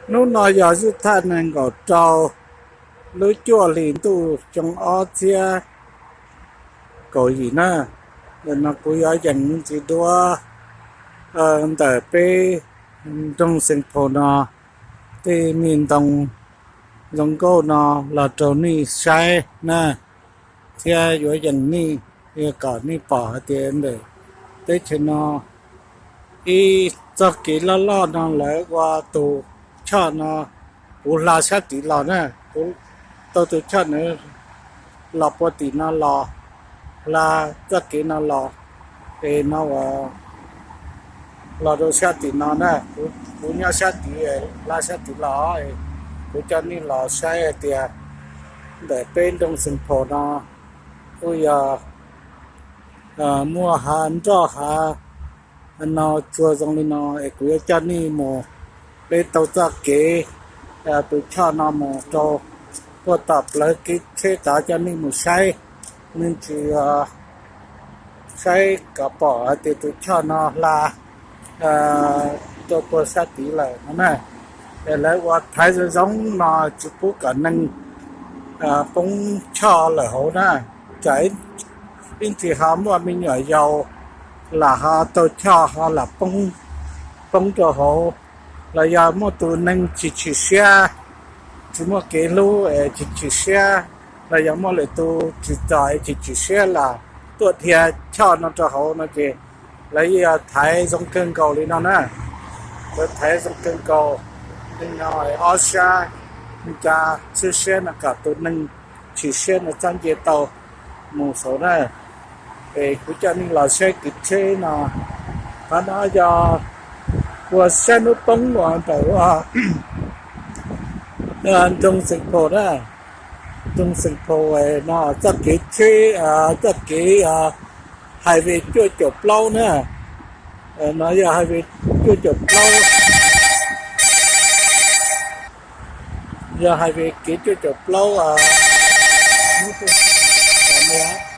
Hnub no yog ib thaj nees nkaum rau lub cuaj hli ntuj xyoo ob txhiab kaum yim na. Ntawm no kuv yuav yees ntsis duab ntawm peb nroog Xeem Phaum no tej me ntoo zoo nkauj no los rau nej saib na, thiab yuav yees nej, kom nej pom hais tias ntawm teb chaws no ib txoj kev loj loj no lawv ua tus choj no, kuv hla sab tid los na, kuv tau tus choj no los puag tim no los, hla txoj kev no los, es no ua los rau sab tim no na, kuv nyob sab tid, hla sab tid los, kuv coj nej los saib hais tias ntawm peb nroog Xeem Phaum no kuj yog muaj hav nroj hav no tsuag zoo li no es kuv yuav coj nej mus, peb tau txoj kev tus choj no mus rau puag tom plawv kev tsheb tod coj nej mus saib, nej tsis saib kom pom hais tias tus choj no hla rau puag sab tid lawm no na. Es lawv ua thaiv zoo zoo no tsis pub kom neeg poob choj lawm hauv na, tsam ib ntsis ho muaj me nyuam yaus lam ho tau choj ho lam poob rau hauv, los yog muaj tus neeg tsis chim siab, tsis muaj kev hlub es tsis chim siab, los yog muaj lwm tus tsis txom es tsis chim siab lam tuaj dhia choj no rau hauv no ces lawv yog thaiv zoo kawg nkaus li no na. Lawv thaiv zoo kawg nkaus li no, ob sab nca txhwb siab no kom tus neeg chim siab no txhob nce tau mus saud na. Es kuv coj nej los saib kev tsheb no, qhov no yog ua sab hnub poob uas ntawm nroog Xeem Phaum na, nroog Xeem Phaum no txoj kev tsheb, txoj kev highway cuaj caum plaub na, no yog highway cuaj caum plaub, yog highway kev cuaj caum plaub, hnub